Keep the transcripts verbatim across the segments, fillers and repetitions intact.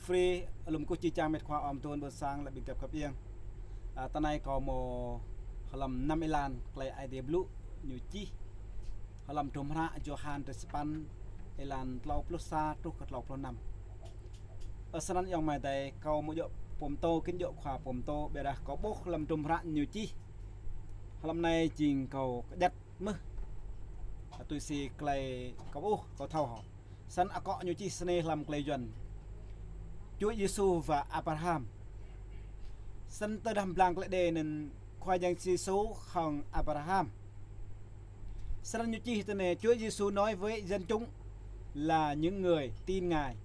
Free, lŏm kơ či čang met khua ôm tuan ƀôn sang lĕ ƀing găp khăp iăng. A, tơ anai kâo mơ̆ hlăm năm êlan klei Aê Diê blŭ ñu čih. Hlăm hdruôm hră Yôhan dêh sapăn êlan klâo pluh sa truh kơ klâo pluh năm. Ơ, snăn ayŏng amai adơi, kâo mơ̆ djŏ pô pơtô, kĭn djŏ khua pô pơtô, ƀiădah kâo ƀuh hlăm hdruôm hră ñu čih. Hlăm anai jing kâo kơjăt mơh. A, tui si klei kâo ƀuh, kâo thâo hŏ. Snăn akŏ ñu čih snei hlăm klei Yuăn: Chúa Giêsu và Abraham. Snăn tơdah mblang klei Êđê anăn Khua Yang Yêsu hŏng Abraham. Snăn ñu čih tơ anai: Chúa Giêsu nói với dân chúng là những người tin Ngài: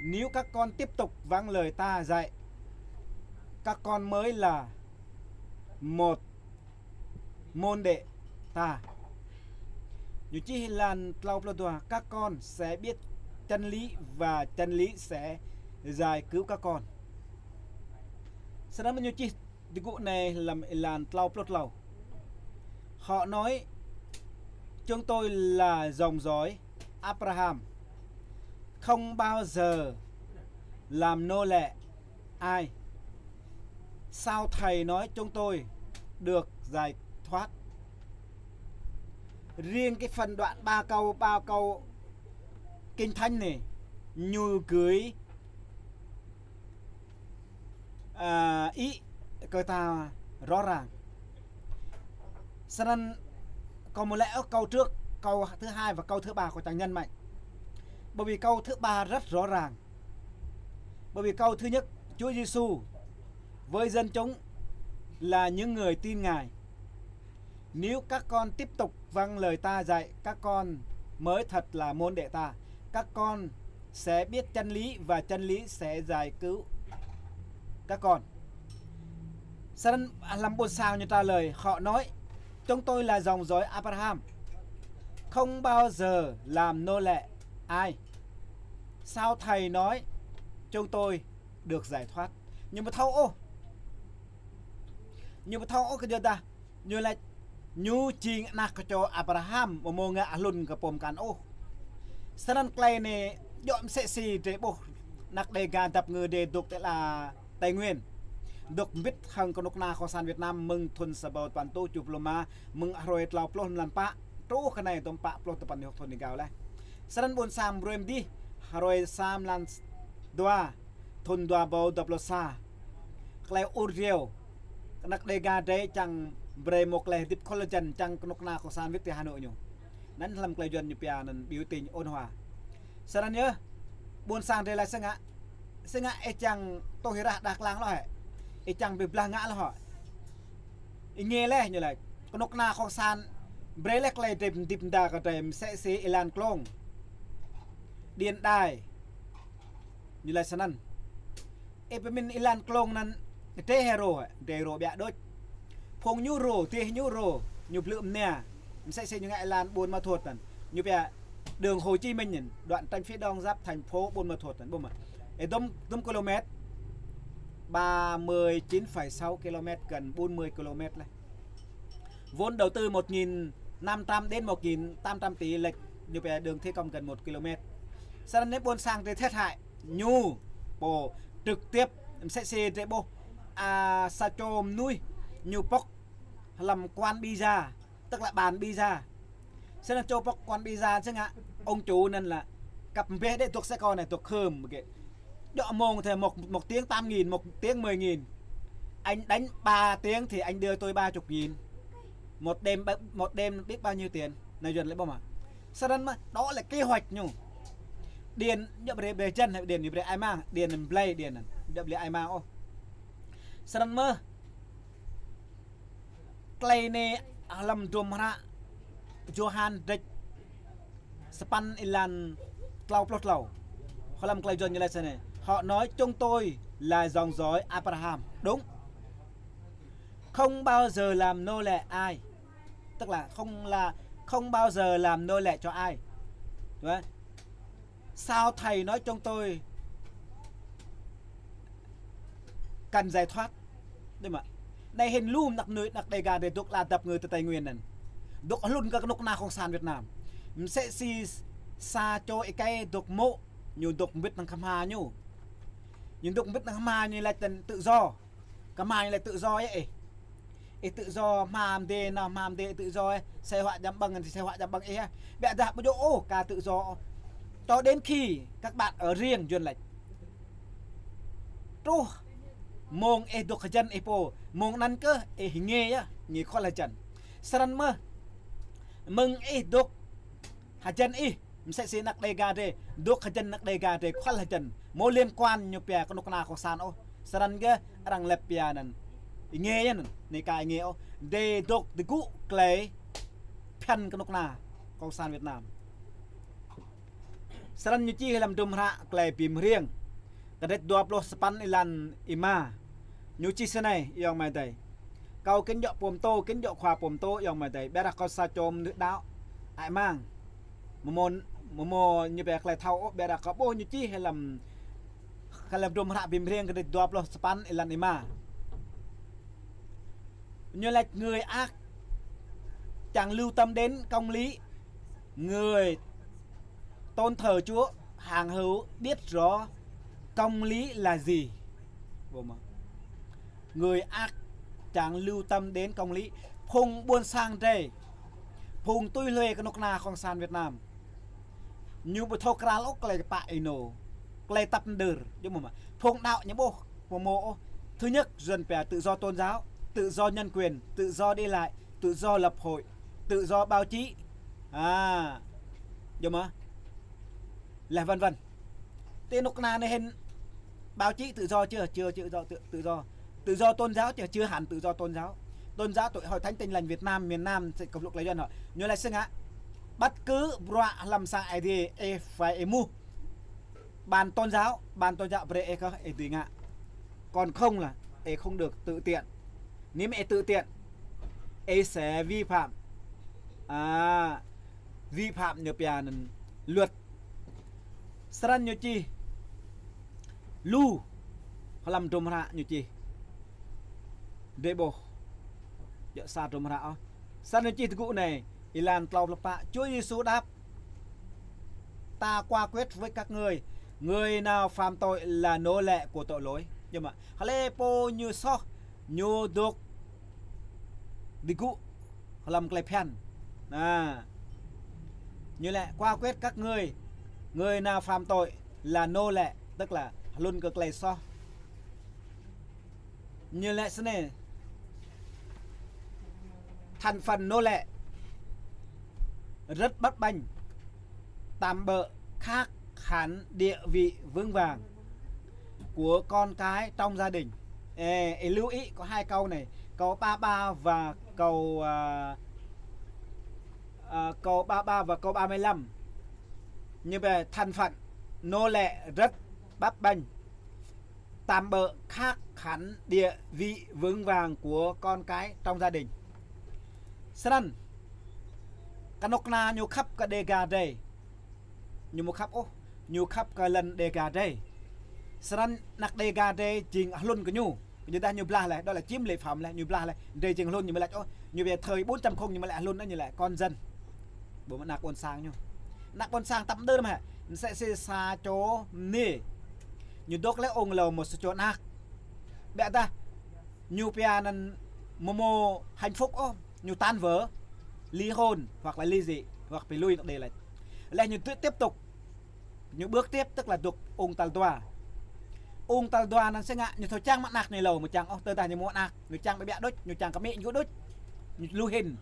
Nếu các con tiếp tục vâng lời ta dạy, các con mới là một môn đệ ta. Ñu čih êlan klâo pluh dua: Các con sẽ biết chân lý và chân lý sẽ giải cứu các con. Snăn ñu čih ti gŭ anai hlăm êlan klâo pluh klâo. Họ nói: Chúng tôi là dòng dõi Abraham, không bao giờ làm nô lệ ai. Sao thầy nói chúng tôi được giải thoát? Riêng cái phần đoạn ba câu, ba câu Kinh Thánh này, ñu gửi, à, ý kơ ta rõ ràng. Snăn kâo mơ̆ lĕ, ơ, câu trước, câu thứ hai và câu thứ ba kâo čang nhấn mạnh. Bởi vì câu thứ ba rất rõ ràng. Bởi vì câu thứ nhất, Chúa Giêsu với dân chúng là những người tin Ngài. Nếu các con tiếp tục vâng lời ta dạy, các con mới thật là môn đệ ta. Các con sẽ biết chân lý và chân lý sẽ giải cứu các con. Snăn hlăm ƀuôn sang ñu trả lời, họ nói: Chúng tôi là dòng dõi Abraham, không bao giờ làm nô lệ ai. Sao thầy nói chúng tôi được giải thoát? Ñu ƀu thâo ôh. Ñu ƀu thâo ôh kơ yua dah ñu laĭ ñu jing anak kơ čô Abraham, mơ̆ mơ̆ ngă hlŭn kơ pô mkăn ôh. Snăn klei anai djŏ msĕ si drei ƀuh anak Đêga dăp ngư drei dôk ti ala Tây Nguyên. Dôk mbĭt hăng kơnuk kơna Cộng sản Việt Nam mơ̆ng thŭn sa êbâo dua păn êtuh kjuh pluh rơma, mơ̆ng hrơi klâo pluh mlan pă, truh kơ anai dôm pă pluh dua păn êtuh thŭn êgao laih. Snăn ƀuôn sang brơi mdih, hrơi sa mlan dua, thŭn dua êbâo dua pluh sa. Klei ur driâo, anak Đêga drei čang brei mâo klei hơdip khŏl jăn čang kơnuk kơna Cộng sản wĭt ti Hà Nội ñu. Anăn hlăm klei Yuăn ñu pia anăn biểu tình ôn hòa. Snăn yơh, ƀuôn sang drei laĭ sĭt ngă, sĭt ngă ih čang tuh êrah đah klang lŏ hĕ. Ih čang bi blah ngă lŏ hŏ. Ih ngă leh ñu laĭ. Kơnuk kơna Cộng sản brei leh klei drei hơdip mda kơ drei msĕ si êlan klông. Điện đài. Ñu laĭ snăn. Ih pơmĭn êlan klông anăn drei hĕ rô, drei rô ƀiă đôč. Phung ñu rô, dêh ñu rô, ñu blư̆ mnia. Msĕ si ñu ngă êlan Buôn Ma Thuột anăn. Ñu pia đường Hồ Chí Minh anăn, đoạn tránh phía đông giáp thành phố Buôn Ma Thuột anăn, ƀuh mơ̆. Ê, dôm, dôm kilômet, ba mươi chín phẩy sáu kilômet, gần bốn mươi kilômet leh. Vốn đầu tư một nghìn năm trăm đến một nghìn tám trăm tỷ lĕ, ñu pia đường thi công gần một kilômet. Snăn anei ƀuôn sang drei thiệt hại, ñu pô trực tiếp, msĕ si drei ƀuh, a, sa čô mnuih, ñu pŏk hlăm quán pizza, tức là bàn pizza. Snăn čô pŏk quán pizza sĭt ngă, ông chủ anăn lĕ kăp mbeh đĕ dôk sĕ kơ anei dôk khơm kĕ. Djŏ mông thê một, một tiếng tám nghìn, một tiếng mười nghìn. Anh đánh ba tiếng thì anh đưa tôi ba chục nghìn. Một đêm, một đêm biết bao nhiêu tiền. Anei Yuăn laĭ ƀuh mơ̆. Snăn mơ̆, đó là kế hoạch ñu. Điện, djŏ brei, brei jăn, điện ñu brei ai mang, điện blei, điện anăn. Djŏ blei ai mang ôh. Snăn mơ̆, klei anei hlăm hdruôm hră Yôhan dêh sapăn êlan klâo pluh klâo. Hlăm klei Yuăn ñu laĭ snei: Họ nói chúng tôi là dòng dõi Abraham. Đúng. Không bao giờ làm nô lệ ai. Tức là không là, không bao giờ làm nô lệ cho ai. Đúng không? Sao thầy nói chúng tôi cần giải thoát? Dê mă. Anei hĭn lu mơnăk mnuih, mơnăk Đêga drei dôk ala dăp ngư ti Tây Nguyên anăn. Dôk hlŭn kơ kơnuk kơna Cộng sản Việt Nam. Msĕ si sa čô êkei dôk mô̆ Ñu dŏ mbĭt hăng kơ hma ñu. Ñu dŏ mbĭt hăng kơ hma ñu laĭ tơ̆n tự do. Kơ hma ñu laĭ tự do yơh ih. Ih tự do hma mơdê nao hma mơdê tự do ih. Sĕ huă djăm ƀơ̆ng, sĕ huă djăm ƀơ̆ng ih yơh. Biă dah ƀu djơ̆ ôh kơ tự do. Cho đến khi các bạn ở riêng, Yuan laĭ. Truh mông ih dŏ hơjăn ih pô, mông anŭn kơh ih ngê yơh, ngê khual hơjăn. Srăn mơ̆, mơ̆ng ih dŏ hơjăn ih, mơsĕ si anăk Đêga drei, dŏ hơjăn anăk Đêga drei khual hơjăn, mơ̆ liên quan ñu pia kơnuk kơna cộng sản ôh. Srăn gơh arăng lĕp pia anŭn. Ih ngê yơh anŭn, anai kơ ih ngê ôh. Drei dŏ tơgŭ tơlơi phiăn kơnuk kơna cộng sản Việt Nam. Srăn ñu čih lăm hdruôm hră Tơlơi Bi Mơhriêng, kơdrêč dua pluh sapăn êlan êma. Ñu čih snei, ayŏng amai adơi. Kâo kĭn djơ̆ pô pơtô, kĭn djơ̆ khua pô pơtô, ayŏng amai adơi. Biă dah kâo sa čô mơnuih đaŏ, ai mang. Mơmô, mơmô ñu pia tơlơi thâo ôh, biă dah kâo ƀuh ñu čih lăm, lăm hdruôm hră Bi Mơhriêng kơdrêč dua pluh sapăn êlan êma. Ñu laĭ người ác chẳng lưu tâm đến công lý, người tôn thờ Chúa hằng hữu biết rõ công lý là gì. Ƀuh mơ̆? Người ác chẳng lưu tâm đến công lý. Phung ƀuôn sang drei, phung tui hluê kơnuk kơna cộng sản Việt Nam, ñu ƀu thâo krăn ôh tơlơi kơpă ênô, tơlơi tăp mơdơr, djơ̆ mơ̆. Phung đaŏ ñu ƀuh, ƀu hmâo ôh. Thứ nhất, Yuan pia tự do tôn giáo, tự do nhân quyền, tự do đi lại, tự do lập hội, tự do báo chí. À, djơ̆ mơ̆. Laih vân vân. Ti anŭk anai hĭn báo chí tự do chưa? Chưa, chưa tự do, tự, tự do. Tự do tôn giáo chưa? Chưa hẳn tự do tôn giáo. Tôn giáo tụi Hội Thánh Tin Lành Việt Nam miền Nam sẽ có lục là do họ. Ñu laĭ sưng hă? Bất cứ bruă hlăm sang Aê Diê ih phải ih mŭh. Ban tôn giáo, ban tôn giáo brơi ih kơ ih dưi ngă. Còn không là ih không được tự tiện. Nếu mà ih tự tiện, ih sẽ vi phạm. À, vi phạm ñu pia anŭn luật. Srăn ñu čih lu hlăm hdruôm hră ñu čih. Drei ƀuh. Djơ̆ sa hdruôm hră ôh. Srăn ñu čih tơgŭ anai, êlan klâo pluh pă, Chúa Giêsu đáp: Ta quả quyết với các ngươi, người nào phạm tội là nô lệ của tội lỗi. Djơ̆ mơ̆, hlơi pô ñu soh, ñu dŏ tơgŭ hlăm tơlơi phiăn. Anai. Ñu laĭ, quả quyết các ngươi, người nào phạm tội là nô lệ, tức là hlŭn kơ tơlơi soh. Ñu laĭ snei: thành phần nô lệ rất bấp bênh, tạm bợ khác hẳn địa vị vững vàng của con cái trong gia đình. Ê, ê, lưu ý có hai câu này, câu ba ba và câu, à, à, câu ba ba và câu ba mươi lăm. Như vậy, thành phần nô lệ rất bấp bênh, tạm bợ khác hẳn địa vị vững vàng của con cái trong gia đình. Srăn, kơnuk kơna ñu khăp kơ Đêga drei. Ñu ƀu khăp ôh, ñu khăp kơ lŏn Đêga drei. Srăn anăk Đêga drei jing hlŭn kơ ñu. Ñu dah ñu blah laih, đó là chiếm lệ phẩm laih, ñu blah laih. Drei jing hlŭn ñu ƀu laĭ ôh, ñu về thời bốn chấm không ñu ƀu laĭ hlŭn, ñu laĭ con dân. Ƀuh mơ̆ anăk ƀôn sang ñu. Anăk ƀôn sang tăp mơdơr mơ̆ hă? Msĕ si sa čô mơnuih. Ñu dŏ lĕ ung lâo mơ̆ sa čô anăk. Biă dah ñu pia anŭn mơ̆ mơ̆ hạnh phúc ôh, ñu tan vỡ, ly hôn hoặc là ly dị, hoặc phải lui anăk đê laih. Laih ñu tiếp, tiếp tục. Ñu bước tiếp tức là dŏ ung tal dua. Ung tal dua anŭn sưng hă, ñu thâo čang mă anăk ñu lâo, mơ̆ čang ôh, tơdah ñu mâo anăk, ñu čang ƀiă ƀiă đôč, ñu čang kơ amĭ ñu đôč. Ñu lu hĭn.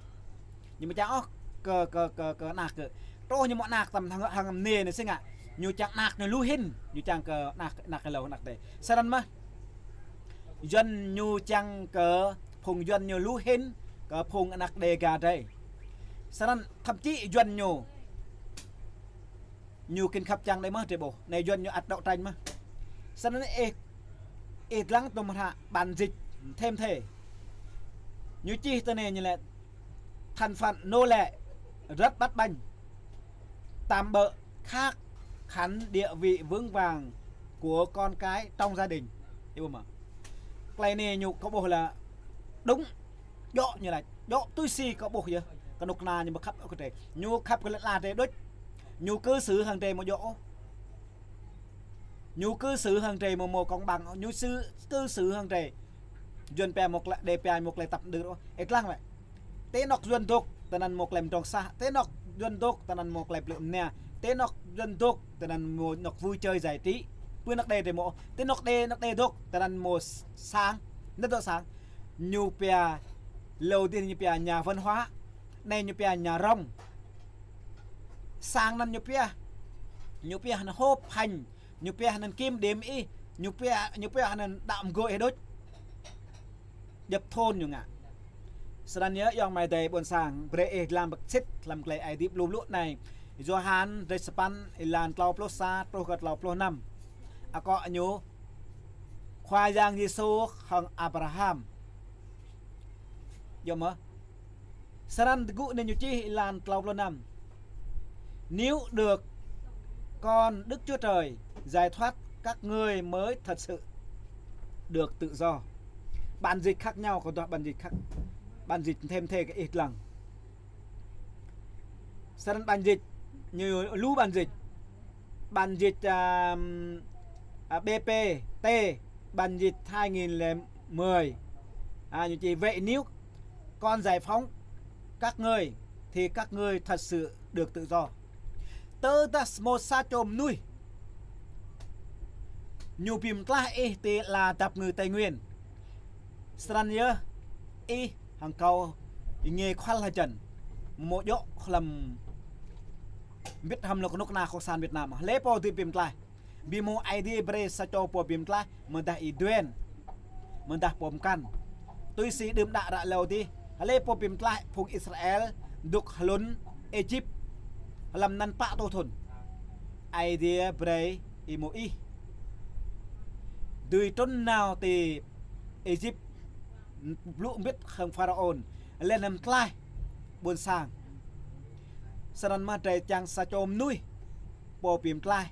Ñu mơ̆ čang ôh kơ, kơ, kơ, kơ anăk kơ. Truh ñu mâo anăk tăm hăng, hăng mơnuih anai sưng hă. Ñu čang anăk ñu lu hĭn. Ñu čang kơ anăk, anăk lâo anăk đê. Srăn mơ̆. Yuan ñu čang kơ phung Yuan ñu lu hĭn kơ phung anăk Đêga drei. Srăn thậm chí Yuan ñu ñu kĭn khăp čang đei mơ̆ drei ƀuh. Anai Yuan ñu ăt đấu tranh mơ̆. Srăn anai ih, ih lăng tơm hră bản dịch thêm thê. Ñu čih tơ anai ñu laĭ thành phần nô lệ rất bấp bênh, tạm bợ khác hẳn địa vị vững vàng của con cái trong gia đình. Ih ƀuh mơ̆. Tơlơi anai ñu kâo ƀuh là đúng. Djơ̆ ñu laĭ, djơ̆ tui si kâo ƀuh yơh. Kơnuk kơna ñu ƀu khăp ôh kơ drei. Ñu khăp kơ lŏn ala drei đôč. Ñu cư xử hăng drei mơ̆ djơ̆ ôh. Ñu cư xử hăng drei mơ̆ mơ̆ công bằng, ñu cư, cư xử hăng drei. Yuan pia mơ̆ klei, đe pia mơ̆ klei tăp đưr. Ih lăng lĕ. Tơ anŏ Yuan dŏ, tơ anăn mơ̆ klei mdrŏng sah. Tơ anŏ Yuan dŏ, tơ anăn mơ̆ klei plư mnia. Tơ anŏ Yuan dŏ, tơ anăn mơ̆ anŏ vui chơi giải trí. Pơ anŏ đe drei mơ̆. Tơ anŏ đe, anŏ đe dŏ, tơ anăn mơ̆ sang. Anăn dŏ sang. Ñu pia, hlâo dih ñu pia nhà văn hóa. Anai ñu pia nhà rông. Sang anăn ñu pia. Ñu pia anăn họp hành. Ñu pia anăn kiểm điểm ih. Ñu pia, ñu pia anăn đăm gơ̆ ih đôč. Djŏp thun ñu ngă. Srăng yơh yŏng mai dai ƀôn sang. Brei ih lăng bơksit lăm klei Aê Diê blŭ blŭ anai. Yôhan rơ̆t sapăn êlan klâo pluh sa truh kơ klâo pluh năm. Akŏ ñu Khua Yang Yêsu hăng Abraham. Yơh mơ̆. Srăng tơgŭ anai ñu čih êlan klâo pluh năm. Nếu được Con Đức Chúa Trời giải thoát các ngươi mới thật sự được tự do. Bản dịch khác nhau, có đọc bản dịch khác. Bản dịch thêm thê cái ít lăng. Srăng bản dịch, ñu lu bản dịch. Bản dịch, à, à, B P T, bản dịch hai nghìn lẻ mười. À, ñu čih vậy nếu Con giải phóng các ngươi thì các ngươi thật sự được tự do. Tơdah mơ̆ sa čô mơnuih ñu bi mtlaih ih ti ala dap ngư Tây Nguyên. Srăng yơh ih hăng kâo ih ngă khăl hơjăn. Mơ̆ djŏ hlăm mbĭt hăm lŏk knŭk kna cộng sản Việt Nam. Hlơi pô dưi bi mtlaih. Bi mơ̆ Aê Diê brei sa čô pô bi mtlaih, mơ̆ dah Y Duên, mơ̆ dah pô mkăn. Tui si đưm đă ră hlâo dih, hlơi pô bi mtlaih phung Israel dŏ hlŭn Êjip hlăm anăn pă tuh thŭn. Aê Diê brei Y Môis dưi trŭn nao ti Êjip blŭ mbĭt hăng Pharaôn, lĕ anăn mtlaih ƀôn sang. Srăng mă drei čang sa čô mơnuih pô bi mtlaih.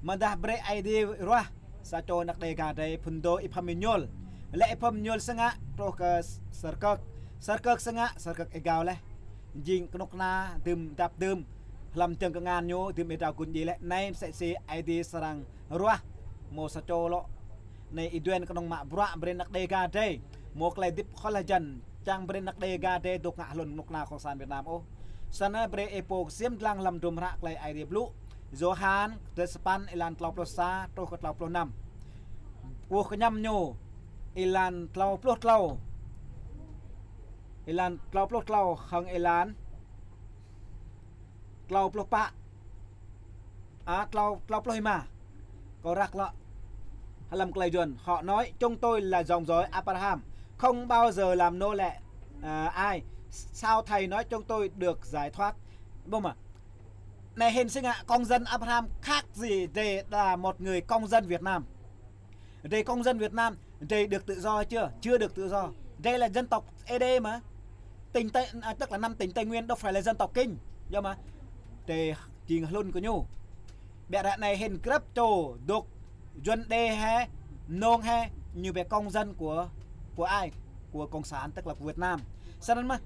Mơ̆ dah brei Aê Diê ruah sa čô ană Đêga drei phŭn dô Y Pham Êñuôl. Lĕ Y Pham Êñuôl sơngă truh kơ Sơrkơk. Sơrkơk sơngă, Sơrkơk êgao laih. Jing knŭk kna dưm dăp dưm hlăm jơ̆ng kngan ñu dưm êdrao gun djai laih. Anai msĕ si Aê Diê srăng ruah mơ̆ sa čô lŏ. Anai Y Duên kơnơ̆ng mă bruă brei ană Đêga drei mơ̆ klei dĭp khăl hơjăn, čang brei ană Đêga drei dŏ ngă hlŭn knŭk kna cộng sản Việt Nam ôh. Srăng brei ih pô ksiêm dlăng hlăm hdruôm hră klei Aê Diê blŭ. Yôhan rơ̆t sapăn êlan klâo pluh sa truh kơ klâo pluh năm. Kơkuh kơñăm ñu êlan klâo pluh klâo. Êlan klâo pluh klâo hăng êlan klâo pluh pă. À, klâo, klâo pluh êma. Kâo răk lŏ. Hlăm klei Yuan, họ nói chúng tôi là dòng dõi Abraham, không bao giờ làm nô lệ, à, ai. Sao thầy nói chúng tôi được giải thoát? Ƀuh mơ̆. Anai hĭn sĭt ngă công dân Abraham khác gì đây là một người công dân Việt Nam. Đây công dân Việt Nam, đây được tự do hay chưa? Chưa được tự do. Đây là dân tộc Ê Đê mà. Tỉnh Tây, à, tức là năm tỉnh Tây Nguyên đâu phải là dân tộc Kinh. Yơh mơ̆. Đây jing hlŭn kơ ñu. Ƀiădah anai hĭn grăp čô dŏ Yuan đe hă, nông hă, ñu pia công dân của, của ai? Của Cộng sản, tức là của Việt Nam. Srăng mơ̆,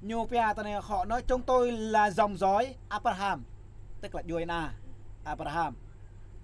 ñu pia tơ anai họ nói chúng tôi là dòng dõi Abraham, tức là djuai ana Abraham.